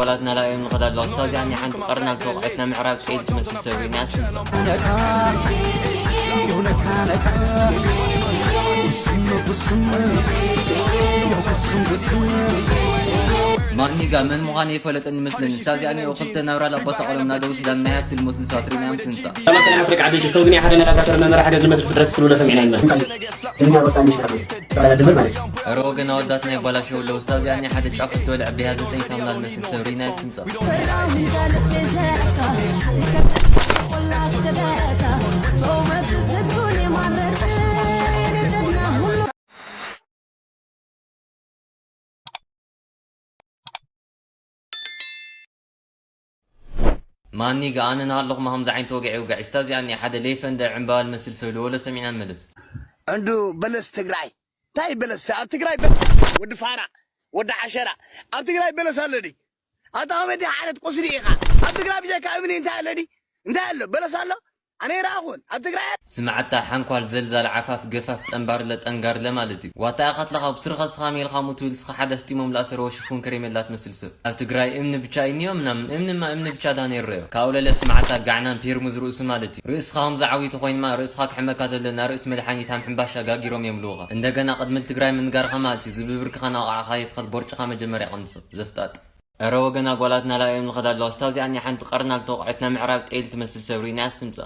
ኣባላትና ላዮም ንኸዳ ኣለዋ። ስታዚያ እኒ ሓንቲ ቀርና ዝተወቕዐት ናይ ምዕራብ ጤል ትመስል ሰብ ሪና ያስምጻ። ማኒጋ መን ምዃን የፈለጠን ይመስለኒ። ስታዚያ እኒኦ ክልተ ናብራ ላባሳቐሎም ናደው ሱዳን ናይ ሃብቲ ልመስል ሰባት ሪና ያምስምጻ። ሰላም ሰላም ኣፍሪቃ ዓደይ ሽስተው ግን ሓደ ናይ ላብራቶሪ መመርሒ ሓገዝ ልመስል ፍጥረት ስሉ ለሰሚዕና ይመስል። እኛ ሮሳ ንሽ ራሱ ባላ ድምር ማለት እዩ። ኧረ ወገን ኣወዳት ናይ ባላሸው ኣለዉ። ስታዚያ እኒኦ ሓደ ጫፍ ልትበልዕ ብያ ዘጠኝ ሳሙና ልመስል ሰብ ሪና ያስምጻ። ማኒ ገኣነ ናሃለኹም ከምዚ ዓይነት ወግዒ ውግዒ ስታዚያ እኒኦ ሓደ ሌፈንደ ዕምባባ ልመስል ሰብ ልወሎ ሰሚዕና ንመለስ። እንዱ በለስ ትግራይ እንታይ በለስ ኣብ ትግራይ በ- ወዲ ፋራ ወዲ ዓሸራ ኣብ ትግራይ በለስ ኣሎ ድዩ? ኣታ ከመይ ድያ ዓይነት ቁስሊ ኢኻ? ኣብ ትግራይ ብጀካ እምኒ እንታይ ኣሎ ድዩ? እንታይ ኣሎ በለስ ኣሎ? ኣነ ይረኣኹን ኣብ ትግራይ። ስምዓታ ሓንኳል ዘልዛል ዓፋፍ ገፋፍ ጠንባርለ ጠንጋርለ ማለት እዩ። ዋታ ኢኻ ትለኻ ብስርኸ ስኻ ሜልኻ ሙት ብል ስኻ ሓደ ኣስጢሞም ላእሰረዎ ሽፉን ከሬሜላ ትመስል ሰብ። ኣብ ትግራይ እምኒ ብቻ እዩ እኒኦ ምናምን እምንማ እምኒ ብቻ ዳ ነይሩ ረዮ። ካብኡ ለለ ስምዓታ ጋዕናን ፔርሙዝ ርእሱ ማለት እዩ። ርእስኻ ከምዚ ዓብዩ ተኾይንማ ርእስኻ ክሕመካ ተሎ ናርእስ መድሓኒት ሃም ሕምባሻ ጋጊሮም እዮም ልውኻ። እንደገና ቅድሚ ልትግራይ ምንጋርኻ ማለት እዩ ዝብብርክኻ ናውቓዕኻ የትኸት ቦርጭኻ መጀመርያ ቀንሶ። ዘፍጣጥ። እረ ወገን ኣጓላት ናላዮም ንኸዳ ኣለዋ። ስታዚኣ እኒኣ ሓንቲ ቀርና ልተወቕዐት ናይ ምዕራብ ጤል ትመስል ሰብ ሪእናያ ስምጻ።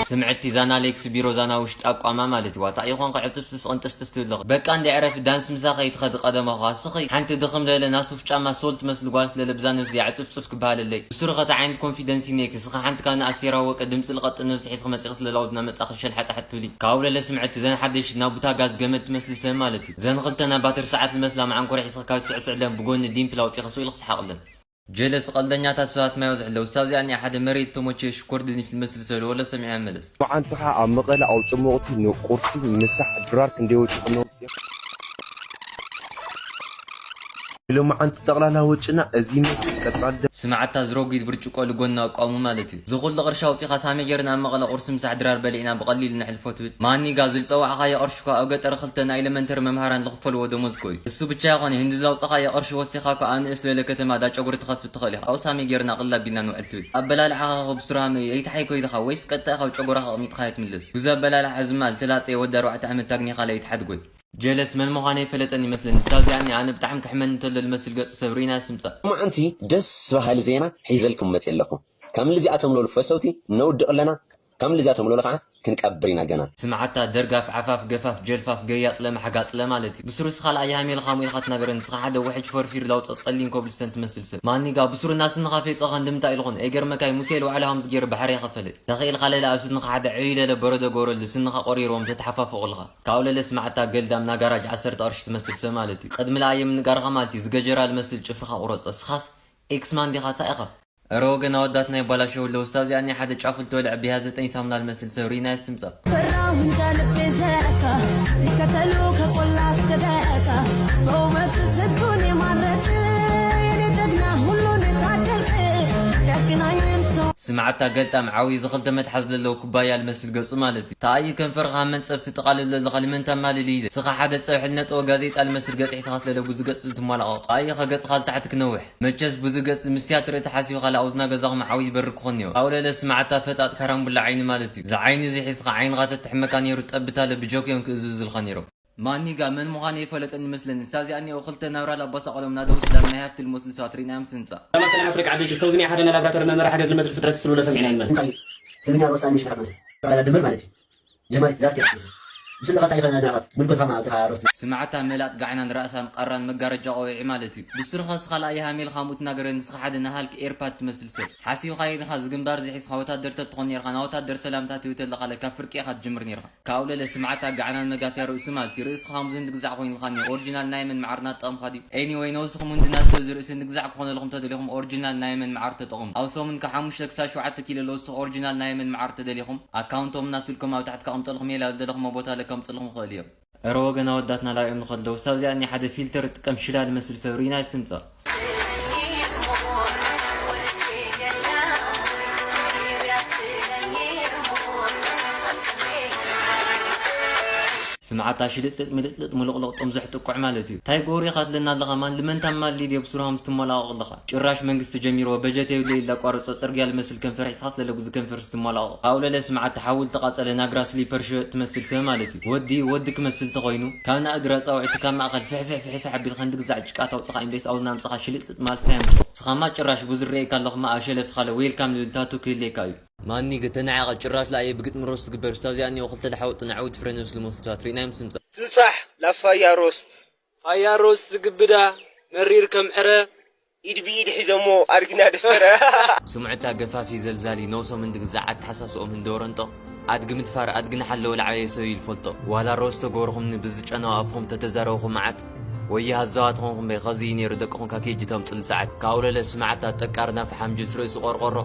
ስምዕቲ ዛና ሌክስ ቢሮ ዛና ውሽጢ ኣቋማ ማለት እዩ። ዋታ ይኾን ከዕጽፍጽፍ ቅንጥስጥስ ትብል ኣለኹ። በቃ እንዲ ዕረፊ ዳንስ ምሳኸ ይትኸዲ ቀደማኹ። ኣስኺ ሓንቲ ድኽም ለለ ናሱፍ ጫማ ሶል ትመስል ጓል ስለለ ብዛ ነብሲ እያ ዕጽፍጽፍ ክበሃለለይ። ብስሩ ኸታ ዓይነት ኮንፊደንስ ይኔኪ። ስኻ ሓንቲ ካና ኣስቴራ ወቀ ድምፂ ልቐጥ ነብሲ ሒዝኺ መፂኺ ስለላው ዝናመፃኺ ሸልሓጣሓጥ ትብሊ። ካብኡ ለለ ስምዕቲ ዘን ሓደሽ ናብ ቡታ ጋዝ ገመድ ትመስሊ ሰብ ማለት እዩ። ዘን ኽልተ ናብ ባትር ሰዓት ልመስላ መዓንኮር ሒዝኺ ካብ ስዕስዕለን ብጎኒ ዲምፕል ኣውፂኺ ስኡ ኢልኺ ስሓቕለን። ጀለስ ቀልደኛታት ሰባት ማይ ወዝሕለ ውስታብ እዚኣ እኒኣ ሓደ መሬት ተሞቼ ሽኮር ድንሽ ልመስል ሰብ ወለ ሰሚዐ መለስ። መዓንትኻ ኣብ መቐለ ኣብ ጽሙቕቲ ንቁርሲ ምሳሕ ድራር ክንደይ ወጪ ክነውጽእ ኢሎም መዓንቲ ጠቕላላ ወጭና እዚ ይመስል ቀጻል ደ- ስምዓታ ዝረጒድ ብርጭቆ ልጎና ኣቋሙ ማለት እዩ። ዝኹሉ ቅርሺ ኣውጺኻ ሳሚ ጌርና ኣብ መቐለ ቁርሲ ምሳሕ ድራር በሊዕና ብቐሊሉ ነሕልፎ ትብል። ማኒጋ ዝልጸዋዕኻዮ ቅርሺ እኳ ኣብ ገጠር ክልተ ናይ ኤለመንተሪ መምሃራን ዝኽፈልዎ ደሞዝ እኮ እዩ። እሱ ብቻ ይኾነ ህንዲ ዝላውጸኻዮ ቅርሺ ወሲኻ እኳ ኣብ ንእስ ዝበለ ከተማ ዳ ጨጉሪ ትኸፍት ትኽእል ኢኻ። ኣብኡ ሳሚ ጌርና ቅልል ኣቢልና ንውዕል ትብል። ኣበላልዓኻ ከ ብስሩ ሃመይ ኣይትሓይኮ ኢልኻ ወይስ ቀጣይ ካብ ጨጎራኻ ኣቕሚጥኻዮ ትምለስ? ብዙ ኣበላልዓ ዝማል ተላጽየ ወዲ ኣርባዕተ ዓመት ታግኒኻ ለይትሓድጎይ። ጀለስ መን ምዃነይ ፈለጠን ይመስለኒ። ስታብ እዚኣኒ ኣነ ብጣዕሚ ክሕመኒ እንተሎ ልመስል ገጹ ሰብ ርኢና ስምጻ። ሎማዓንቲ ደስ በሃሊ ዜና ሒዘልኩም መጽየ ኣለኹ። ከም ልዚኣቶም ለሉ ፈሰውቲ ነውድቕ ኣለና፣ ከም ልዚኣቶም ለሉ ኸዓ ክንቀብር ኢና ገና። ስምዓታ ደርጋፍ ዓፋፍ ገፋፍ ጀልፋፍ ገያጽለ ማሕጋጽለ ማለት እዩ። ብስሩ ስኻ ለኣይ ሃሜልኻ ሞ ኢኻ ትናገረኒ። ስኻ ሓደ ውሕጅ ፈርፊር ላውጾ ጸሊም ኮብልስተን ትመስል ሰብ። ማኒጋ ብስሩ ናስንኻ ፌጾኻ እንድምታ ኢልኹን። ኣይገርመካይ ሙሴ ልዋዕላ ሃምዝ ገይሩ ባሕሪ የኸፈለ። ተኽኢልካ ለለ ኣብ ስንኻ ሓደ ዕብይ ለለ በረዶ ጎረሉ ስንኻ ቆሪርዎም ተተሓፋፈቑልኻ። ካብኡ ለለ ስምዓታ ገልዳም ናጋራጅ ዓሰርተ ቅርሺ ትመስል ሰብ ማለት እዩ። ቅድሚ ለኣየ ምንጋርኻ ማለት እዩ። ዝገጀራ ልመስል ጭፍርኻ ቁረጾ። ስኻስ ኤክስማን ዲኻ? ታይ ኢኻ? እረ ወገን ኣወዳት ናይ ባላሸው ኣለዉ። ስታብ እዚኣ ናይ ሓደ ጫፉ ልትበልዕ ብያ ዘጠኝ ሳሙና ልመስል ሰብ ሪና ያስትምጻ። ፈራሁ እንደ ልቤ ዘረካ ሲከተሉ ከቆላ እስከ ደረካ በውበቱ ስንቱን የማረከ የኔ ጀግና ሁሉን የታደልክ ያገናኘም ሰው ስምዓታ ገልጣም ዓብዪ ዝኽልተ መትሓዝ ለለዎ ኩባያ ልመስል ገጹ ማለት እዩ። ተኣዩ ከንፈርኻ መንጸፍ ትጠቓልል ለለኻ ልመንታ ማልል ኢለ። ስኻ ሓደ ጸብሒ ልነጠወ ጋዜጣ ልመስል ገጽ ሒዝኻ ስለለ ብዙ ገጽ ትማላቐቕ። ኣየኸ ገጽኻ ልታሕቲ ክነውሕ። መቸስ ብዙ ገጽ ምስ ቲያትር እተ ሓሲብኻ ለኣውዝና ገዛኹም ዓብዪ በሪ ክኾን እዮ። ኣውለለ ስምዓታ ፈጣጥ ካራምቡላ ዓይኒ ማለት እዩ። እዚ ዓይኒ እዚ ሒዝኻ ዓይንኻ ተትሕመካ ነይሩ ጠብታ ለብጆክ እዮም ክእዝዙልኻ ነይሮም። ማኒጋ መን ምዃኑ የፈለጠን ይመስለኒ። ሳብ እዚኣ እኒኦ ክልተ ናብራ ላባሳቐሎም ናደው ስዳም ናይ ሃብቲ ልመስል ሰባት ርኢናዮም ስምጻ። ተማሰለ ኣፍሪቃ ዓዲ ሽስተው ዝኒኣ ሓደ ናይ ላብራቶሪ መመርሒ ሓገዝ ልመስል ፍጥረት ስሉ ለሰሚዕና ይመስል። እንታይ? ትግርኛ ሮስታ ሚሽን ኣትመስል። ጠቕላላ ድምር ማለት እዩ። ጀማሪት ዛር ቴክስ ምስል ለቐታ ይኸና ናባት ምልኮት ኸማ ኣብዚኻ ሮስት። ስምዓታ መላጥ ጋዕናን ራእሳን ቃራን መጋረጃ ቆቢዒ ማለት እዩ። ብስርኻ ስኻ ለኣይ ሃሜልኻ ሙት ናገረ ንስኻ ሓደ ናሃልክ ኤርፓድ ትመስል ሰብ። ሓሲብኻዮ ዲኻ ዝግንባር ዝሒዝኻ ወታደር ተትኾን ነርኻ ናወታደር ሰላምታ ትብል ተለኻ ለካ ፍርቂ ኢኻ ትጅምር ነርኻ። ካብኡ ለለ ስምዓት ኣጋዕናን መጋፍያ ርእሱ ማለት እዩ። ርእስኻ ከምዚ እንድግዛዕ ኮይኑልካ እኒኦ። ኦሪጂናል ናይ መን መዓር እናተጠቐምካ ድዩ? ኤኒወይ ነብስኹም እንድና ሰብ ዝርእሲ እንድግዛዕ ክኾነልኩም ተደሊኹም ኦሪጂናል ናይ መን መዓር ተጠቐሙ። ኣብ ሰሙን ካብ ሓሙሽተ ክሳብ ሸውዓተ ኪሎ ለውስኽ ኦሪጂናል ናይ መን መዓር ተደሊኹም ኣካውንቶም እና ስልኮም ኣብ ታሕቲ ከቐምጠልኩም እየ። ላብ ዝደለኹሞ ቦታ ለከምፅልኹም ይኽእል እዮም። እረ ወገን ኣወዳትና ላብኦም ንኸድ ለውስታ ኣብዚኣ እኒኣ ሓደ ፊልተር ጥቀም ሽላ ልመስል ሰብ ርኢና ይስምፃ። ስምዓታ ሽልጥልጥ ምልጥልጥ ምልቕልቕ ጥምዙሕ ጥቁዕ ማለት እዩ። እንታይ ጎሪኻ ትለና ኣለኻ ማን? ልመንታ ማሊ ድየ ብስርሖም ዝትመላቐቕ ኣለኻ? ጭራሽ መንግስቲ ጀሚርዎ በጀት የብለይ ኢሉ ኣቋርጾ ጽርግያ ልመስል ከንፈር ሒዝኻስ ለለ ብዙ ከንፈር ዝትመላቐቕ። ኣውለለ ስምዓታ ሓዊ ልተቓጸለ ናግራ ስሊፐር ሽበጥ ትመስል ሰብ ማለት እዩ። ወዲ ወዲ ክመስል ተኾይኑ ካብ ናእግራ ጻውዒቲ ካብ ማእኸል ፍሕፍሕ ፍሕፍሕ ኣቢልካ እንድግዛዕ ጭቃ ታውጽኻ ኢምቤስ ኣውዝና ኣምጽኻ ሽልጥልጥ ማልስታይ ኣምጽ። ስኻማ ጭራሽ ብዙ ርኤካ ኣለኹማ ኣሸለፍኻለ ዌልካም ልብል ታቱ ክህልየካ እዩ። ማኒግ ተናዓቐ ጭራሽ ለኣየ ብግጥሚ ሮስት ዝግበር ስታብ እዚኣ እኒኦ ክልተ ለሓውጥ ንዓዊ ትፍረኒ ምስሉ ሞስልታት ርኢናዮም ስምጻ። ትብጻሕ ላፋያ ሮስት። ፋያ ሮስት ዝግብዳ መሪር ከም ዕረ። ኢድ ብኢድ ሒዘሞ ኣድግና ደፈረ። ስምዕታ ገፋፊ ዘልዛሊ ነውሶም እንድግዛዕ ኣተሓሳስኦም እንደወረንጦ ኣድጊ ምድፋር ኣድጊ ንሓለወ ለዓበየ ሰብ እዩ ዝፈልጦ። ዋላ ሮስት ተገብርኹምኒ ብዝጨነው ኣፍኹም ተተዛረብኹም መዓት ወየ ሃዛዋት ኾንኹም በይ ኸዚ እዩ ነይሩ ደቅኹም ካኬጅ ተምፅሉ ሰዓት ካውለለ ስምዓታ ጠቃርና ፈሓም ጅስ ርእሲ ቆርቆሮ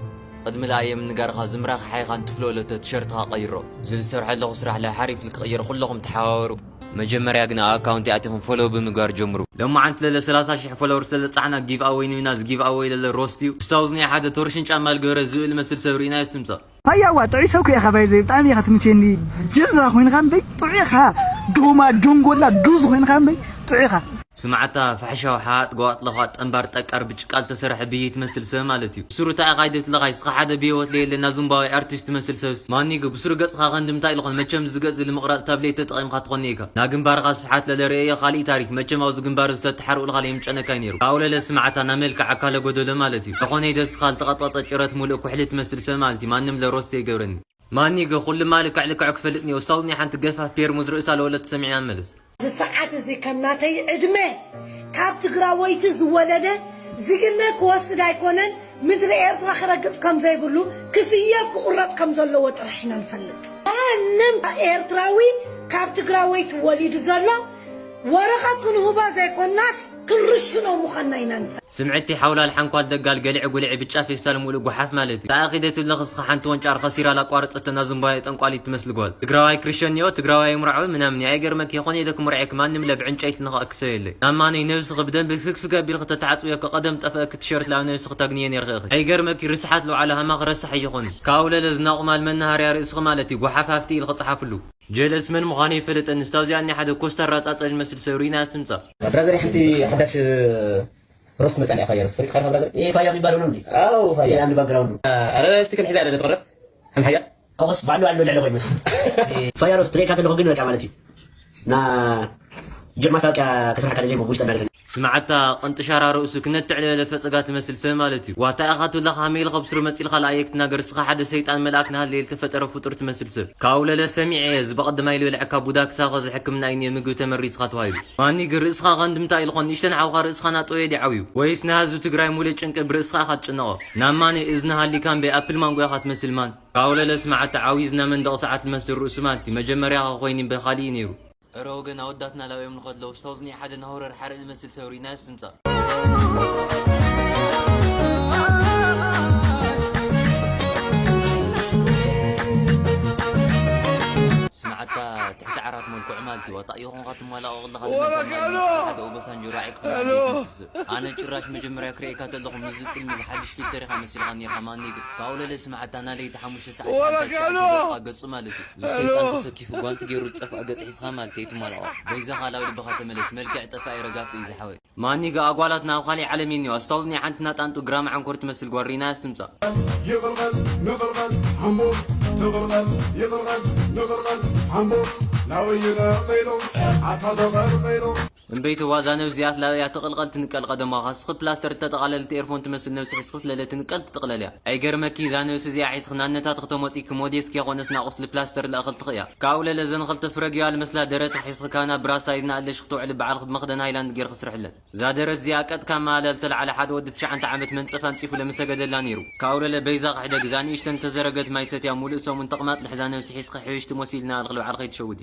ቅድሚ ለኣየ ምንጋርኻ ዝምራኽ ሓይኻን ትፍለወለተ ቲሸርትኻ ቀይሮ። ዝሰርሐ ኣለኹ ስራሕ ለሓሪፍ ልክቕይር ኩለኹም ተሓባበሩ። መጀመርያ ግን ኣብ ኣካውንቲ ኣቲኹም ፎሎው ብምግባር ጀምሩ። ሎማዓንቲ ለለ ሰላሳ ሽሕ ፎሎወር ስለ ጻዕና ጊቭ ኣወይ ንብና እዚ ጊቭ ኣወይ ለለ ሮስት እዩ። ስታውዝ ናይ ሓደ ቶርሽን ጫማ ልገበረ ዝብል መስል ሰብ ርኢናዮ ስምጻ። ሃያዋ ጥዑይ ሰብ እኮ ኢኻ ባይዘይ ብጣዕሚ ኢኻ ትምቸኒ። ጅዛ ኮይንካ እምበይ ጥዑይ ኢኻ። ዶማ ዶንጎላ ዱዝ ኮይንካ እምበይ ጥዑይ ኢኻ። ስማዕታ ፋሕሻው ሓጥ ጓጥ ለኻ ጠንባር ጠቃር ብጭቃ ልተሰርሐ ብይ ትመስል ሰብ ማለት እዩ። ብስሩ እንታይ ኢኻ ኢደት ለኻ እስኻ ሓደ ብህይወት ለየለ ናዙምባዊ ኣርቲስት ትመስል ሰብስ ማኒግ ብስሩ ገጽኻ ከንድምታ ኢልኾን መቸም እዚ ገጽ ልምቕራጽ ታብሌት ተጠቒምካ ትኾኒ ኢካ። ናግንባርኻ ስፍሓት ለለርእዮ ካልእ ታሪክ መቸም ኣብዚ ግንባር ዝተተሓርኡ ልኻ ለየምጨነካይ ነይሩ። ካውለለ ስማዕታ ናመልክዕ ኣካለ ጎደሎ ማለት እዩ። ዝኾነ ኢደስኻ ልተቐጥቀጠ ጭረት ሙሉእ ኩሕሊ ትመስል ሰብ ማለት እዩ። ማንም ለሮስት ይገብረኒ። ማኒግ ኩሉ ማልክዕ ልክዕ ክፈልጥ እኒኦ። እስታውኒ ሓንቲ ገፋፍ ፔርሙዝ ርእሳ ለወለት ሰሚዕና ንመለስ። እዚ ሰዓት እዚ ከም ናተይ ዕድመ ካብ ትግራወይቲ ዝወለደ ዜግነት ክወስድ ኣይኮነን፣ ምድሪ ኤርትራ ክረግጽ ከም ዘይብሉ፣ ክስየፍ ክቑረጽ ከም ዘለዎ ጥራሕ ኢና ንፈልጥ። ማንም ኤርትራዊ ካብ ትግራወይቲ ወሊዱ ዘሎ ወረቐት ክንህቦ ዘይኮናስ ክንርሽኖ ምዃንና ኢና ንፈልጥ። ስምዕቲ ሓውላል ሓንኳል ደጋል ገሊዒ ጉሊዒ ብጫ ፌስታል ሙሉእ ጓሓፍ ማለት እዩ። ተኣኺደ ትብለኽ እስኻ ሓንቲ ወንጫር ኸሲራ ላቋረጸተና ዝንባየ ጠንቋሊት ትመስል ጓል። ትግራዋይ ክርሸን እኒኦ ትግራዋይ ምርዓዊ ምናምን እየ። ኣይገርመኪ የኾነ ኢለ ክምርዐኪ ማንም ለብዕንጨይቲ ንኸእክሰ የለይ። ናማነይ ነብስኺ ብደንቢ ፍግፍግ ኣቢልኺ ተተዓጽብዮ ከቐደም ጠፍአኪ ቲሸርት ለኣብ ነብስኺ ታግንየ ነይርኺ ኢኺ። ኣይገርመኪ ርስሓት ለውዓለ ሃማኺ ረሳሕ እይኾንን። ካውለለ ዝናቑማል መናሃርያ ርእስኺ ማለት እዩ። ጓሓፍ ሃፍቲ ኢልኺ ጸሓፍሉ። ጀለስ መን ምዃኑ ይፈልጠኒ። ስታውዚ ኣኒ ሓደ ኮስታራ ጻጸ ዝመስል ሰብ ርኢና ስምጻ። ብራዘር ሓንቲ ሓዳሽ ሮስት መጻ እያ ፋያ ሮስት ፈሪጥካ ኢኻ ብራዘር? ይሄ ፋያ የሚባለው ነው እንዴ? አዎ ፋያ። ይሄ አንድ ባክግራውንዱ። ኧረ እስቲ ከን ሒዛ ያለ ተቆረፍ። ከም ሓያ ከውስ ባሉ ኣሎ ልዕለ ወይ መስል። ፋያ ሮስት ትሬካ ከለኹ ግን በቃ ማለት እዩ። እና ጅር ማስታወቂያ ከስራሕ ካለ ጀሞ ውሽጥ እንዳደረገ ስምዓታ ቅንጥሻራ ርእሱ ክነትዕ ልበለ ፈጸጋ ትመስል ሰብ ማለት እዩ። ዋታ ኢኻ ትብላ ከመይ ኢልኻ ብስሩ መጺልካ ለኣየ ክትናገር እስኻ ሓደ ሰይጣን መልኣክ ንሃለየ ልተፈጠረ ፍጡር ትመስል ሰብ። ካውለለ ሰሚዐ እየ፣ እዚ በቐደማይ ልበልዐካ ቡዳ ክሳብ ኸዚ ሕክምና ኣይንየ ምግቢ ተመሪዝኻ ተባሂሉ። ማኒ ግን ርእስኻ ኸንድምታ ኢልኾን ንእሽተን ሓውኻ ርእስኻ ናጠወየ ድዩ ዓብዩ? ወይስ ንህዝቢ ትግራይ ሙሉእ ጭንቂ ብርእስኻ ኢኻ ትጭነቖ? ናማኒ እዝኒ ሃሊካ እምበይ ኣፕል ማንጎ ኢኻ ትመስል ማን። ካውለለ ስምዓታ ዓብዩ ዝና መንደቕ ሰዓት ልመስል ርእሱ ማለት እዩ። መጀመርያ ኸ ኮይኑ እምበይ ኻሊእ እዩ ነይሩ። እረ ወገን ኣወዳትና ላብዮም ንኸድለው ስታውዝኒ ሓደ ናሁረር ሓርኢ ልመስል ሰብ ርኢና ስምጻ። ስምዓታ ትሕቲ ዓራት መልክዑ ማለት እዩ። ዋታ ይኹንካ ትማላቐቕ ኣለኻ ልመንታ ማለት ንስኻ ሓደ ኦባሳንጆ ራዒ ክፍላ እንዴት ምስል ሰብ። ኣነ ጭራሽ መጀመርያ ክርእየካ ተለኹ ምስዚ ጽልሚ እዚ ሓድሽ ፊልተር ኢኻ መሲልካ ኔርካ ማኒ ግን። ካውለለ ስምዓታ ናለይቲ ሓሙሽተ ሰዓት ሓምሳ ትሽዓተ ገጽኻ ገጹ ማለት እዩ። እዚ ሰይጣን ተሰኪፉ ጓንቲ ገይሩ ዝጠፍኣ ገጽ ሒዝካ ማለት እዩ ትማላቐቕ። በይዛኻ ላብ ልብኻ ተመለስ። መልክዕ ጠፋኢ ረጋፊ እዩ ዝሓወይ። ማኒጋ ኣጓላት ናብ ካሊእ ዓለም እየ እኒኦ። ኣስታውዝኒ ሓንቲ ናጣንጡ ግራም ዓንኮር ትመስል ጓል ሪና ስምጻ። ይቕልቐል ንቕልቐል ሓምቦ ትቕልቐል ይቕልቐል ንቕልቐል ሓምቦ ናበይነ ቀይሎም ኣታ ተቐልቀይሎም። እምበይቲ ዋዛ ነብሲ እዚኣ ትላለያ ትቕልቐል ትንቀል ቀደማ ኻስኺ ፕላስተር እተጠቓለለት ኤርፎን ትመስል ነብሲ ሒዝኺ ስለለ ትንቀል ትጥቕለል እያ። ኣይገርመኪ እዛ ነብሲ እዚኣ ሒዝኺ ናነታትኺ ተሞጺኪ ሞዴስኪ የኾነስ ናቑስሊ ፕላስተር ለእኽልትኺ እያ። ካብኡ ለለ ዘን ኽልተ ፍረግዮ ኣልመስላ ደረትኺ ሒዝኺ ካና ብራስ ሳይዝ ንኣለሽ ክትውዕሊ በዓልኺ ብመኽደን ሃይላንድ ጌርኺ ስርሕለን። እዛ ደረት እዚኣ ቀጥ ካብ መሃለል ተልዓለ ሓደ ወዲ ትሽዓንተ ዓመት መንጸፍ ኣንጺፉ ለምሰገደላ ነይሩ። ካውለለ በይዛ ክሕደግ እዛ ንእሽተን ተዘረገት ማይ ሰትያ ሙሉእ ሰሙን ተቕማጥ ልሕዛ ነብሲ ሒዝኺ ሕብሽቲ ሞሲልና ኣልኺ ልባዕልኺ ኣይትሸውዲ።